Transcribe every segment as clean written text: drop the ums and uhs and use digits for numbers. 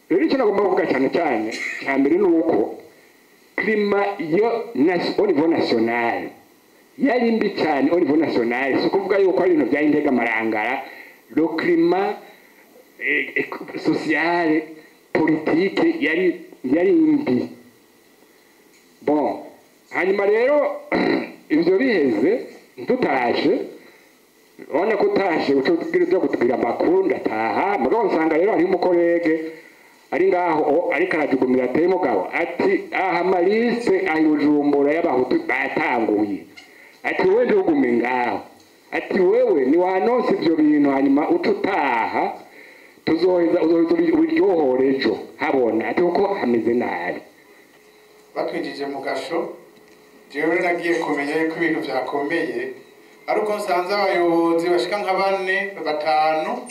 Rero icyo nagomba kuvuga cyane cyane cya mbere ni uko climat yo au niveau national yari mbi cyane. Au niveau national, si ukuvuga yuko ari ibintu byari Ntega Marangara, le climat social, politique yari mbi. Bon, hanyuma rero ibyo biheze, dutashe, urabona ko utashe uca ubwira kutubwira amakuru. Ndataha, mugabo nsanga rero hariho umu collègue ari ngaho ariko arajugumira, ateye mugabo ati: "Aha ama listes aho i Bujumbura y'abahutu batanguye." Ati: "Wewe ntugume ngaho." Ati: "Wewe niwanonse ibyo bintu, hanyuma uca utaha, tuzoheza uzoheza ubiryohore ejo habona." Ati: "Kuko hameze nabi." Batwinjije mu gasho, jewe nagiye kumenya yuko ibintu vyakomeye ariko nsanze abayobozi bashika nka bane, batanu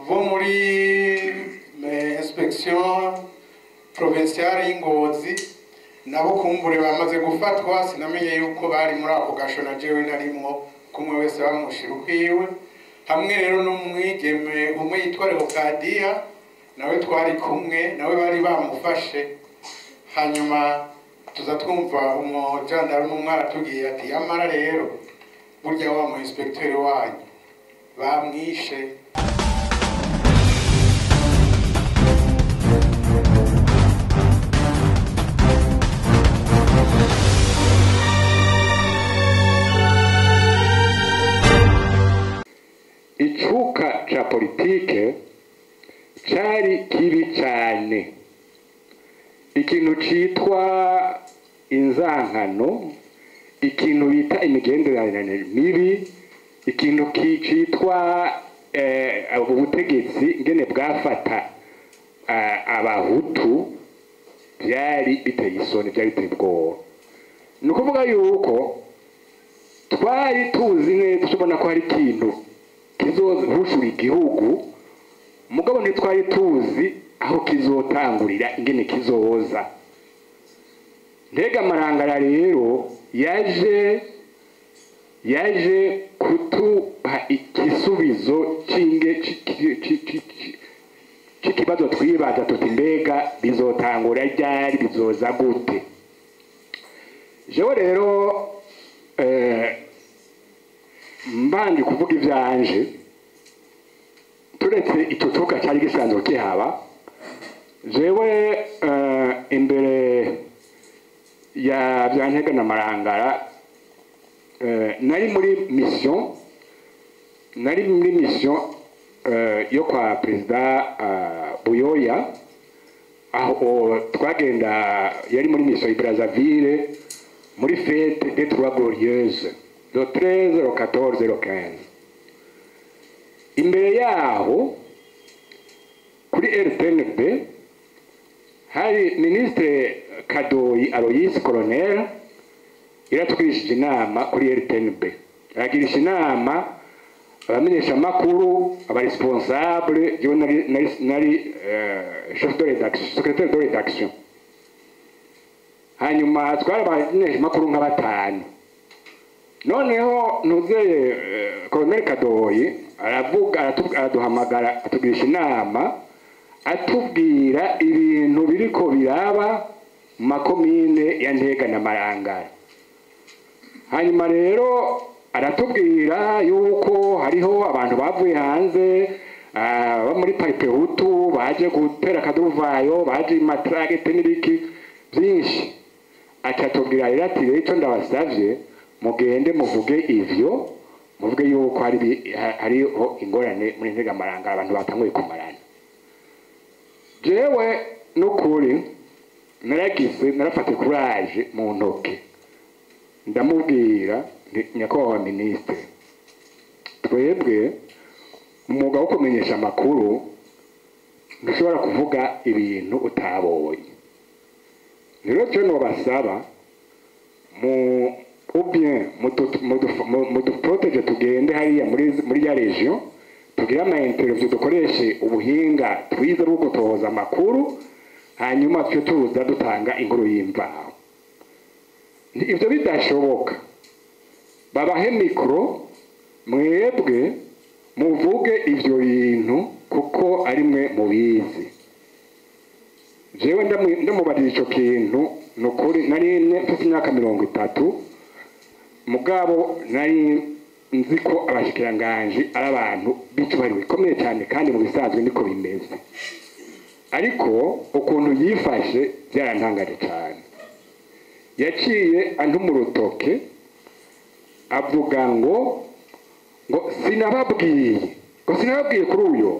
bo muri inspection provinciale y'Ingozi, nabo kumbure bamaze gufatwa. Sinamenye yuko bari muri ako gasho na jewe narimwo, kumwe wese bamushira ukwiwe, hamwe rero n'umwigeme umwe yitwa Leokadiya, nawe twari kumwe, nawe bari bamufashe. Hanyuma tuza twumva umujandarume umwe aratubwiye ati: "Yamara rero burya wa mu inspecteur wanyu bamwishe." Icuka ca politike cari kibi cane. Ikintu citwa inzankano, ikintu bita imigenderanire mibi, ikintu citwa ubutegetsi ngene bwafata abahutu, byari biteye isoni, byari biteye ubwoba. Ni ukuvuga yuko twari tuzi neza, tubona ko hari ikintu kizohushura igihugu, mugabo ntitwari tuzi aho kizotangurira, ingene kizoza. Ntega Marangara rero yaje kutuha igisubizo c'inge c'ikibazo twibaza tuti: "Mbega bizotangura ryari? Bizoza gute?" Jewe rero mbanje kuvuga ivyanje, turetse ico cuka cari gisanzwe kihaba, jewe imbere ya bya Ntega na Marangara, nari muri mission yo kwa perezida Buyoya, aho twagenda yari muri mission i Brazzaville, muri fête des Trois Glorieuses, le 13, le 14, le 15. Imbere yaho kuri RTNB hari ministre Kadoyi Aloysi, colonel, yaratwigishije inama kuri RTNB, aragirisha inama abamenyeshamakuru, aba responsables. Jewe nari chef de rédaction, secrétaire de rédaction. Hanyuma twari abamenyeshamakuru nka batanu. Noneho ntuzeye colonel Kadoyi aravuga, araduhamagara, atugirisha inama, atubwira ibintu biriko biraba mu makomine ya Ntega na Marangara. Hanyuma rero aratubwira yuko hariho abantu bavuye hanze, bo muri Palipehutu, baje gutera akaduruvayo, baje matragete n'ibiki byinshi. Acatubwira rero ati: "Rero icyo ndabasavye, mugende muvuge ivyo, muvuge yuko hariho ingorane muri Ntega Marangara, abantu batanguye kumarana." Jewe n'ukuri naragize, narafata courage mu ntoke, ndamubwira nti: "Nyakubahwa minisitiri, twebwe mu mwuga wo kumenyesha amakuru ntushobora kuvuga ibintu utabonye. Rero cyo nobasaba mu ou bien mudu protéger, tugende hariya muri ya région, tugire ama interview, dukoreshe ubuhinga twize bwo gutohoza amakuru, hanyuma twe tuza dutanga inkuru y'imvaho. Ibyo bidashoboka, babahe micro, mwebwe muvuge ivyo bintu kuko ari mwe mubizi." Jewe ndamubarira ico kintu, nukuri nari mfite imyaka 30, mugabo nari nzi ko abashikiranganji ari abantu b'icyubahiro bikomeye cyane, kandi mu bisanzwe niko bimeze, ariko ukuntu yifashe byarantangaje cyane. Yaciye antuma urutoke avuga ngo sinababwiye kuri uyo.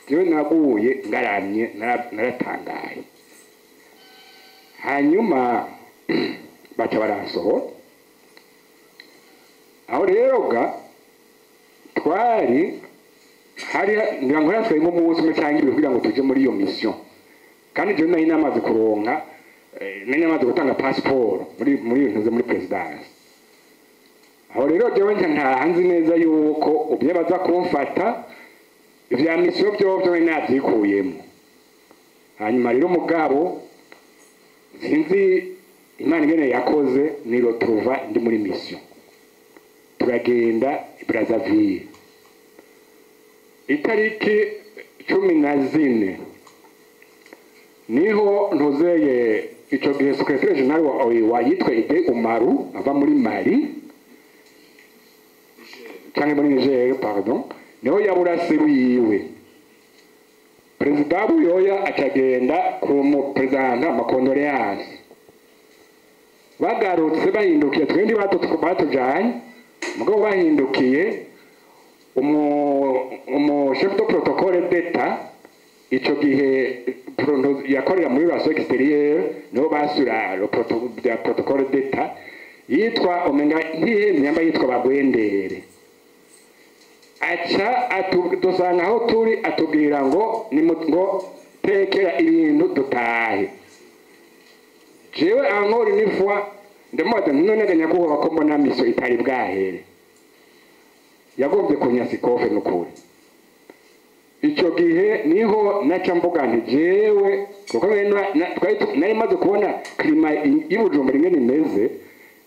Jewe naguye ngaramye, naratangaye. Hanyuma baca baransohora. Aho rero ga twari hari ngira ngo hasigaye nk'umunsi umwe cyangwa ibiri kugira ngo tuje muri iyo mission, kandi jewe nari namaze kuronka, nari namaze gutanga passport muri ntuze muri présidence. Aho rero jewe nca ntaha nzi neza yuko ubye baza kumfata, ivya mission vyovyo nari navyikuyemo. Hanyuma rero mugabo sinzi Imana ingene yakoze, niretrouva ndi muri mission, turagenda i Brazzaville itariki 14. Niho ntuzeye ico gihe secrétaire général wa OUA yitwa Ide Umaru, ava muri Mali canke muri Niger, pardon, niho yabura se wiwe. Perezida Buyoya acagenda kumupresenta ama condoléances. Bagarutse bahindukiye, twende batujanye, mugabo bahindukiye umu chef de protocole d'État ico gihe yakorera muri relation extérieure, niho basura le bya protocole d'État, yitwa omenga ntihemye yamba yitwa Bagwendere, aca dusanga aho turi, atubwira ngo ni ngo tekera ibintu dutahe. Jewe encore une fois ndamubaza nti: "None ga nyakubahwa, ko mbona mission itari bwahere?" Yagombye kunyasa ikofe n'ukuri. Icyo gihe niho naca mvuga nti jewe, kuko nari maze kubona climat y'Ibujumbura ingene imeze,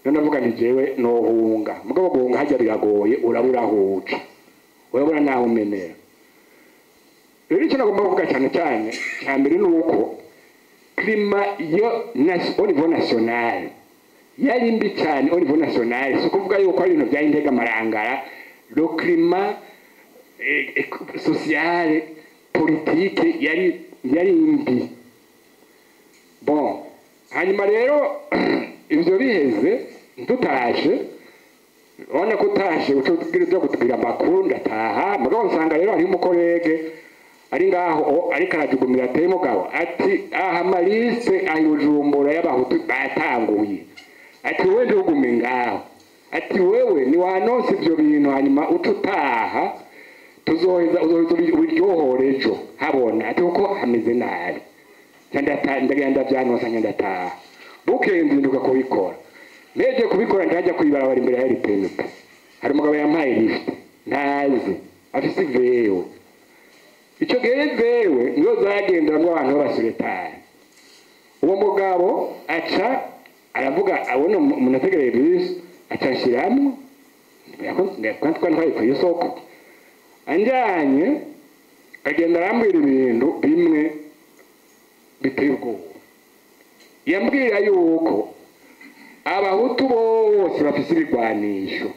none ndavuga nti jewe nohunga. Mugabo guhunga hajya biragoye, urabura aho uca, urabura naho umenera. Rero icyo nagomba kuvuga cyane cyane cya mbere ni uko climat yo au niveau national yari mbi cyane. Au niveau national, si ukuvuga yuko ari ibintu byari intega amarangara, le climat social, politique yari mbi. Bon, hanyuma rero ibyo biheze, tutashe, urabona ko utashe uca uja kutubwira amakuru. Ndataha, mugabo nsanga rero hariho umu collègue ari ngaho ariko arajugumira, ateye mugabo ati: "Aha ama listes aho i Bujumbura y'abahutu batanguye." Ati: "Wewe ntugume ngaho." Ati: "Wewe niwanonse ivyo bintu, hanyuma uca utaha, tuzoheza uzoheza ubiryohore ejo habona." Ati: "Kuko hameze nabi." Ndagenda ndavyanonsa, nca ndataha. Bukeye nzinduka kubikora. Neje kubikora, ndajya kwibarabara imbere ya RTNP, hari umugabo yampaye lift ntazi, afise ivewe. Icyo gihe vewe niyo zagenderamwo abantu b'abasuretari. Uwo mugabo aca aravuga, abona umuntu ategereye bisi, aca anshiramwo ntwaye ku isoko, anjanye, agenda arambwira ibintu bimwe biteye ubwoba. Yambwira yuko abahutu bose bafise ibigwanisho,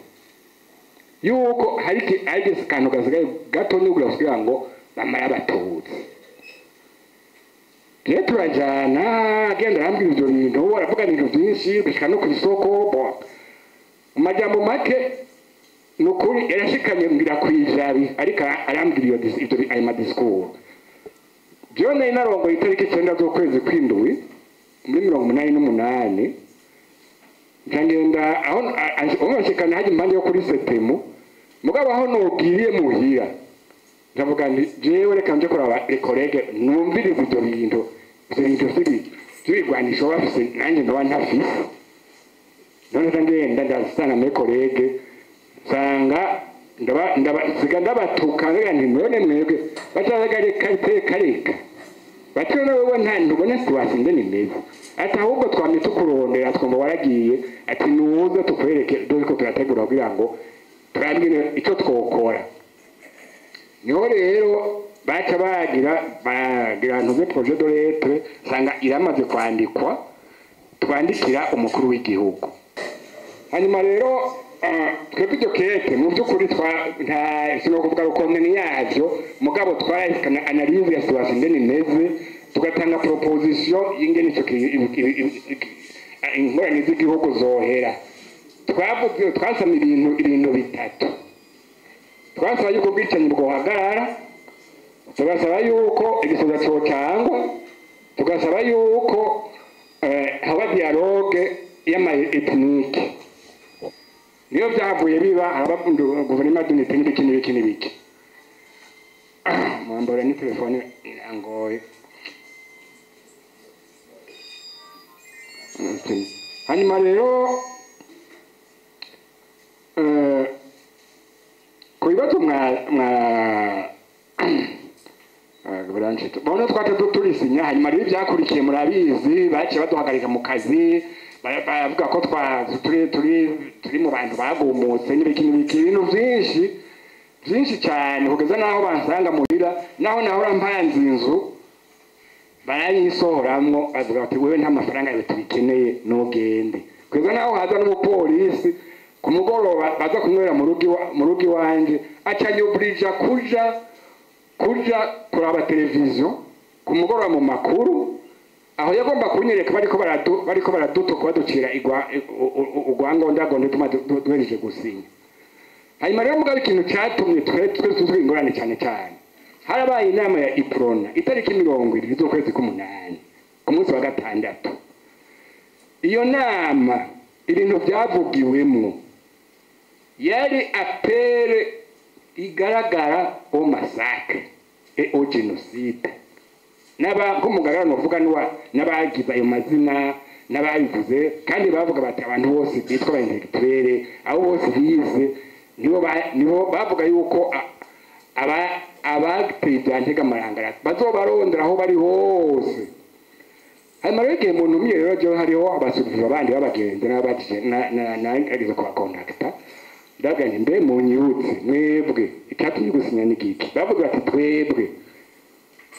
yuko hari akantu gasigaye gato kugira ngo bamare abatutsi. Rero turajana, agenda arambwira ivyo bintu, aravuga ibintu byinshi gushika no ku isoko. Bon, mu majambo make, ni ukuri yarashikanye mbwira kwijabi, ariko arambwira iyo ayo ma discours. Jewe nari narongoye itariki 9 z'ukwezi kw'indwi muri 88, nkagenda aho bashikana hajya impande yo kuri setemu. Mugabo aho nogiriye muhira, ndavuga nti jewe reka nje kuraba les collègues, numvirize ivyo bintu vy'ibigwanisho bafise, nanjye ndoba ntafise. None ndagenda ndasanga mes collègues, nsanga ndaba ndabatuka, ndagira nti: "None mwebwe?" Bacaga: "Reka reka reka." Bati: "None wewe nta ntubona situation ingene imeze?" Ati: "Ahubwo twamye tukurondera, twumva waragiye." Ati: "Nuze tukwereke dore ko turategura kugira ngo turabwire icyo twokora." Niho rero Baca bagira ntuze projet de lettre, sanga iramaze kwandikwa, twandikira umukuru w'igihugu. Hanyuma rero twebwe iryo kete mu by'ukuri nta sinokuvuga rukomne yavyo, mugabo twarahikana analyse ya situation ingene imeze, tugatanga proposition y'ingene ico ingorane z'igihugu zohera. Twavuze, twasaba ibintu bitatu. Twasaba yuko ubwicanyi bwohagarara, tugasaba yuko igisoza cocangwa, tugasaba yuko haba dialogue y'ama ethnique. Niyo byahavuye biba, haraba guverinoma d'unité n'ibiki n'ibiki n'ibiki. Mwambara ni telefone irangoye. Hanyuma rero ku bibazo mwa bona twate turisinya. Hanyuma rero ibyakurikiye murabizi, baciye baduhagarika mu kazi, bavuga ko turi mu bantu bagumutse n'ibiki n'ibiki, ibintu byinshi byinshi cyane, kugeza naho bansanga muhira, naho nahora mpanze inzu barayisohoramwo, bavuga bati wewe nta mafaranga yawe tubikeneye, nugende. Kugeza naho haza n'umupolisi ku mugoroba baza kunywera mu rugo iwanje, aca anyuburija kuja kuraba televiziyo ku mugoroba mu makuru, aho yagomba kunyereka bariko baradutuka baducira urwangondagonde tuma duhejeje gusinya. Hanyuma rero mugabo ikintu catumye twe tuzwi ingorane cyane cyane, harabaye inama ya Iprona itariki 20 z'ukwezi k'umunani ku munsi wa gatandatu. Iyo nama ibintu byavugiwemwo yari appel igaragara au massacre et au génocide. Naba nk'umugaragaro novuga n'abagize ayo mazina n'ababivuze, kandi bavuga bati abantu bose bitwa aba intellectuels, abo bose bize, nibo bavuga yuko abateye ibya Ntega Marangara bazobarondera aho bari hose. Hanyuma rero igihe muntu umwe rero jewe hariho abasubiza abandi b'abagenzi n'ababajije nageze kubakontakita, ndavuga nti mbe munyibutse mwebwe icyatumye gusinya ni giki? Bavuga bati twebwe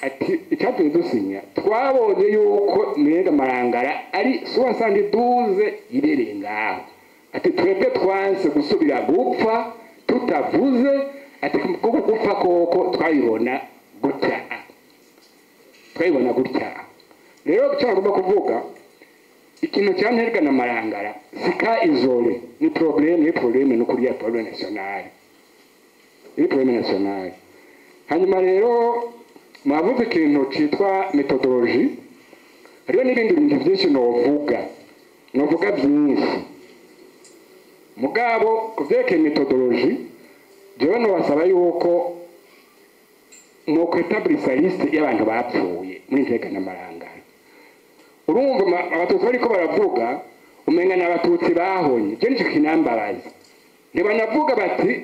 ati icyatumye dusinya twabonye yuko Ntega Marangara ari 72 ibereye ngaho, ati twebwe twanse gusubira gupfa tutavuze, ati kuko gupfa koko twabibona gutya, twabibona gutya. Rero icyo nagomba kuvuga, ikintu cya Ntega na Marangara sika izole ni problème, ni problème no kuriya problème national, ni problème national. Hanyuma rero mwavuze ikintu citwa methodologie, hariho n'ibindi bintu byinshi novuga byinshi, mugabo kuvyerekeye methodologie jewe nobasaba yuko mwokwetablisa liste y'abantu bapfuye muri Ntega na Marangara. Urumva abatutsi bariko baravuga umenga n'abatutsi bahonye, je nico kinambabaza. Ntibanavuga bati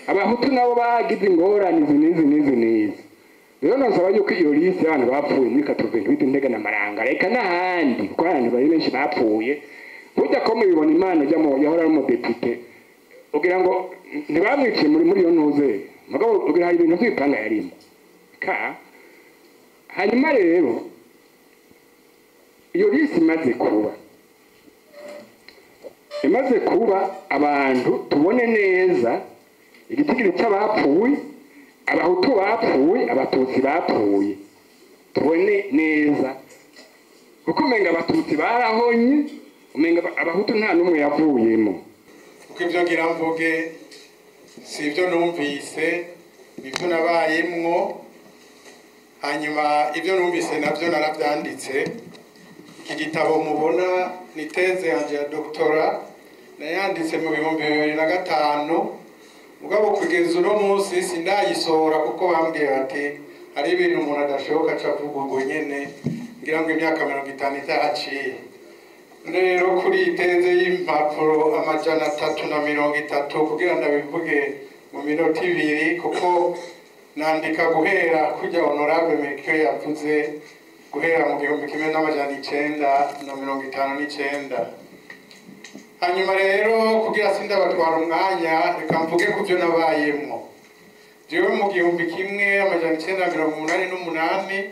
abahutu nabo bagize ingorane izi n'izi n'izi n'izi. Rero nosaba yuko iyo liste y'abantu bapfuye muri 88 Ntega na Marangara, eka n'ahandi kuko abantu bari benshi bapfuye, burya ko mubibona Imana ujya mu yahora ari umudepite, ugira ngo ntibamwiciye muri iyo ntuze, mugabo ugira hari ibintu by'ibipanga yarimo. Ka hanyuma rero iyo liste imaze kuba abantu tubone neza igitigiri cy'abapfuye, abahutu bapfuye, abatutsi bapfuye, tubone neza, kuko umenga abatutsi barahonye, umenga abahutu nta n'umwe yavuyemo. Kuko ibyo ngira mvuge si ibyo numvise, nibyo nabayemwo, hanyuma ibyo numvise nabyo narabyanditse. Iki gitabo mubona ni thèse yanje ya doctorat, nayanditse mu 2005, mugabo kugeza uno munsi sindayisohora kuko bambwiye bati hari ibintu umuntu adashoboka aca avuga ubwo nyene, ngira ngo imyaka 50 itaraciye. Rero kuri iyi thèse y'impapuro 330 kugira ndabivuge mu minota 2, kuko nandika guhera kujya honorable Melchior yavuze, guhera mu 1959. Hanyuma rero kugira sindabatwara umwanya, reka mvuge ku byo nabayemwo. Jewe mu 1988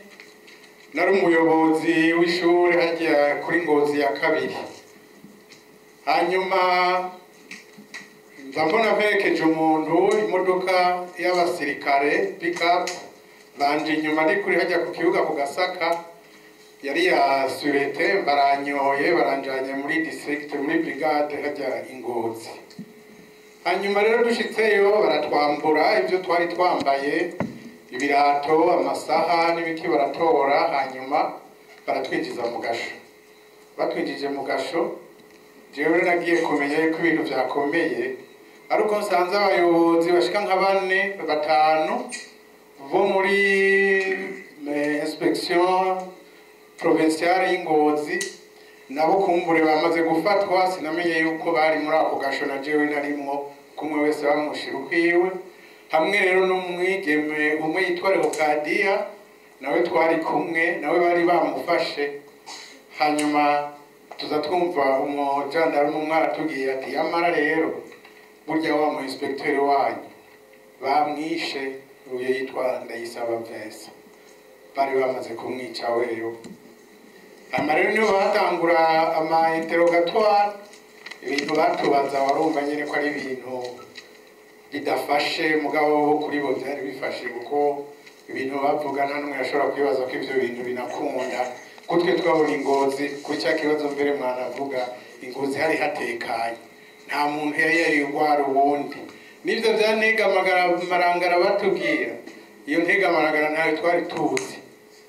nari umuyobozi w'ishuri hajya kuri Ngozi ya kabiri. Hanyuma nza mbona mperekeje umuntu, imodoka y'abasirikare pick-up, banje inyuma ari kuri hajya ku kibuga ku Gasaka, yari ya sûreté, baranyoye baranjanye muri district, muri brigade hajya Ingozi. Hanyuma rero dushitseyo baratwambura ibyo twari twambaye, ibirato, amasaha n'ibiki, baratora. Hanyuma baratwinjiza mu gasho. Batwinjije mu gasho, jewe nagiye kumenya yuko ibintu vyakomeye ariko nsanze abayobozi bashika nka bane batanu bo muri inspection provinciale y'Ingozi, nabo kumbure bamaze gufatwa. Sinamenye yuko bari muri ako gasho na jewe narimwo, kumwe wese bamushira ukwiwe. Hamwe rero n'umwigeme umwe yitwa Leokadiya, nawe twari kumwe, nawe bari bamufashe. Hanyuma tuza twumva umujandarume umwe aratubwiye ati: "Yamara rero burya wa mu inspecteur wanyu bamwishe, uyu yitwa Ndayisaba Vincent, bari bamaze kumwica weyo." Hanyuma rero niho batangura ama interrogatoire. Ibintu batubaza warumva nyine ko ari ibintu bidafashe, mugabo bo kuri bo byari bifashe, kuko ibintu bavuga nta n'umwe yashobora kwibaza ko ibyo bintu binakunda. Kuko twe twabona Ingozi kuri cya kibazo mbere mwanavuga, Ingozi hari hatekanye, nta muntu yari yarigwara uwundi. N'ibyo bya Ntega Marangara batubwira, iyo Ntega Marangara ntayo twari tuzi.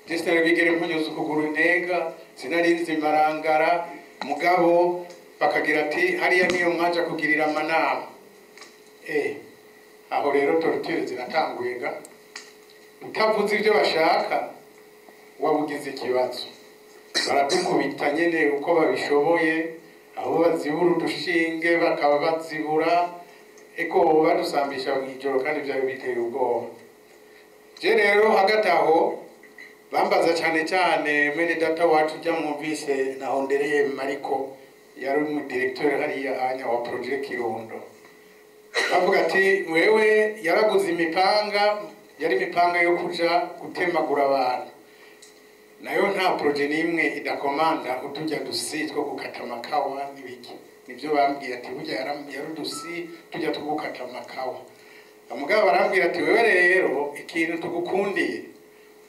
Sinari bigere mpunyuza ukuguru Ntega, sinari nzi Marangara, mugabo bakagira ati: "Hariya niyo mwaja kugirira amanama." Aho rero torture ziratanguye ga. Utavuze ibyo bashaka wabugize ikibazo. Baradukubita nyene uko babishoboye, aho bazibura udushinge bakaba bazibura, eko badusambisha mw'ijoro, kandi vyari biteye ubwoba. Je rero hagati aho bambaza cyane cyane mwene data wacu ujya mwumvise na Hondereye Mariko, yari umudirecteur hariya anya wa projet Kirundo. Bavuga ati: "Wewe yaraguze imipanga, yari imipanga yo kuja gutemagura abantu, nayo nta projet n'imwe idakomanda utujya dusi two gukata amakawa n'ibiki." Nibyo bambwiye ati: "Burya yari udusi tujya two gukata amakawa." Mugabo barambwira ati: "Wewe rero ikintu tugukundiye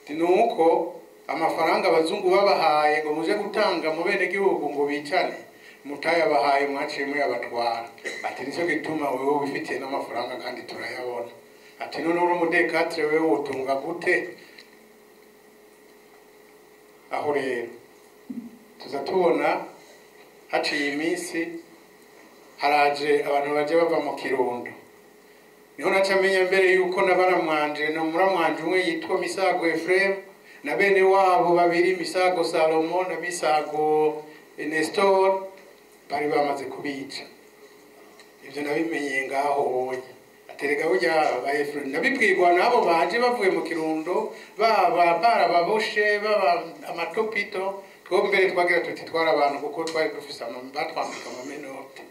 ni uko amafaranga abazungu babahaye ngo muje gutanga mu bene gihugu ngo bicane, mutayabahaye, mwaciye muyabatwara." Ati: "Nicyo gituma wewe wifitiye n'amafaranga kandi turayabona." Ati: "None uri umu D4, wewe wotunga gute?" Aho rero tuza tubona haciye iminsi haraje abantu baje bava mu Kirundo. Niho naca menya mbere yuko na baramwanje na muramwanje umwe yitwa Misago Ephraim na bene wabo babiri, Misago Salomo na Misago Nestor, bari bamaze kubica. Ibyo nabimenye ngaho hoya. Aterega burya ba Ephraim nabibwirwa nabo baje bavuye mu Kirundo, baba barababoshe, baba amatopito. Two mbere twagira tuti twari abantu, kuko twari dufise batwambika ama menottes.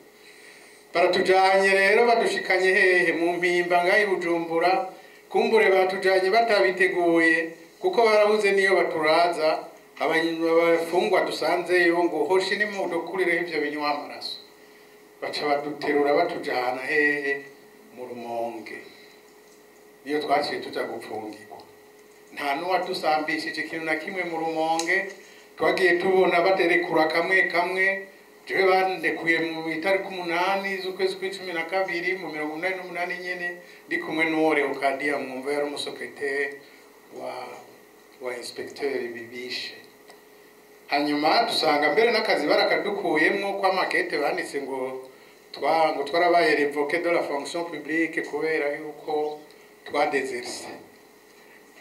Baratujanye rero, badushikanye hehe? Mu Mpimba ngaho i Bujumbura. Kumbure batujanye batabiteguye, kuko barabuze niyo baturaza. Abafungwa dusanzeyo ngo: "Hoshi nimudukurireho ivyo binywa amaraso." Baca baduterura batujana hehe? Mu Rumonge. Niyo twaciye tuja gupfungirwa. Nta n'uwadusambishije ikintu na kimwe mu Rumonge. Twagiye tubona baterekura kamwe kamwe. Jewe bandekuye mu itariki 8 z'ukwezi kw'icumi na kabiri mu 88 nyene, ndi kumwe n'uwo Leokadiya mwumva yari umusekreteri wa inspecteur bibishe. Hanyuma dusanga mbere n'akazi barakadukuyemwo, kwa makete banditse ngo ngo twarabaye révoqué de la fonction publique kubera yuko twadezerse.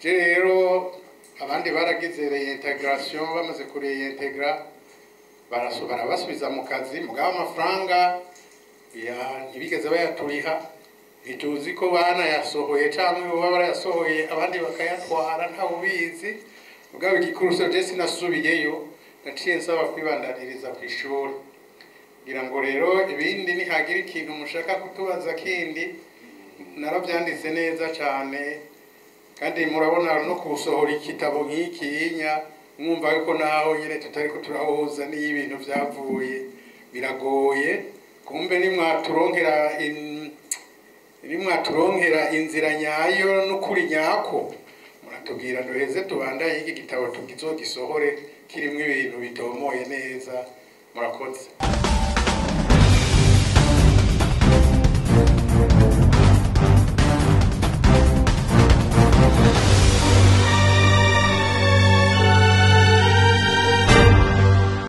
Je rero abandi baragize réintégration, bamaze kuréintégra barabasubiza mu kazi, mugabo amafaranga ya ntibigeze bayaturiha. Ntituzi ko banayasohoye cyangwa baba barayasohoye abandi bakayatwara, ntawe ubizi. Mugabo igikuru so je sinasubiyeyo, naciye nsaba kwibandaniriza ku ishuri. Ngira ngo rero ibindi nihagira ikintu mushaka kutubaza kindi. Narabyanditse neza cyane, kandi murabona no kusohora igitabo nk'ikinya, mwumva yuko naho nyine tutari ko turahuza n'iyo ibintu byavuye biragoye. Kumbe nimwaturonkera inzira nyayo n'ukuri nyako, muratubwira duheze tubandanye iki gitabo tukizogisohore kirimo ibintu bitomoye neza. Murakoze.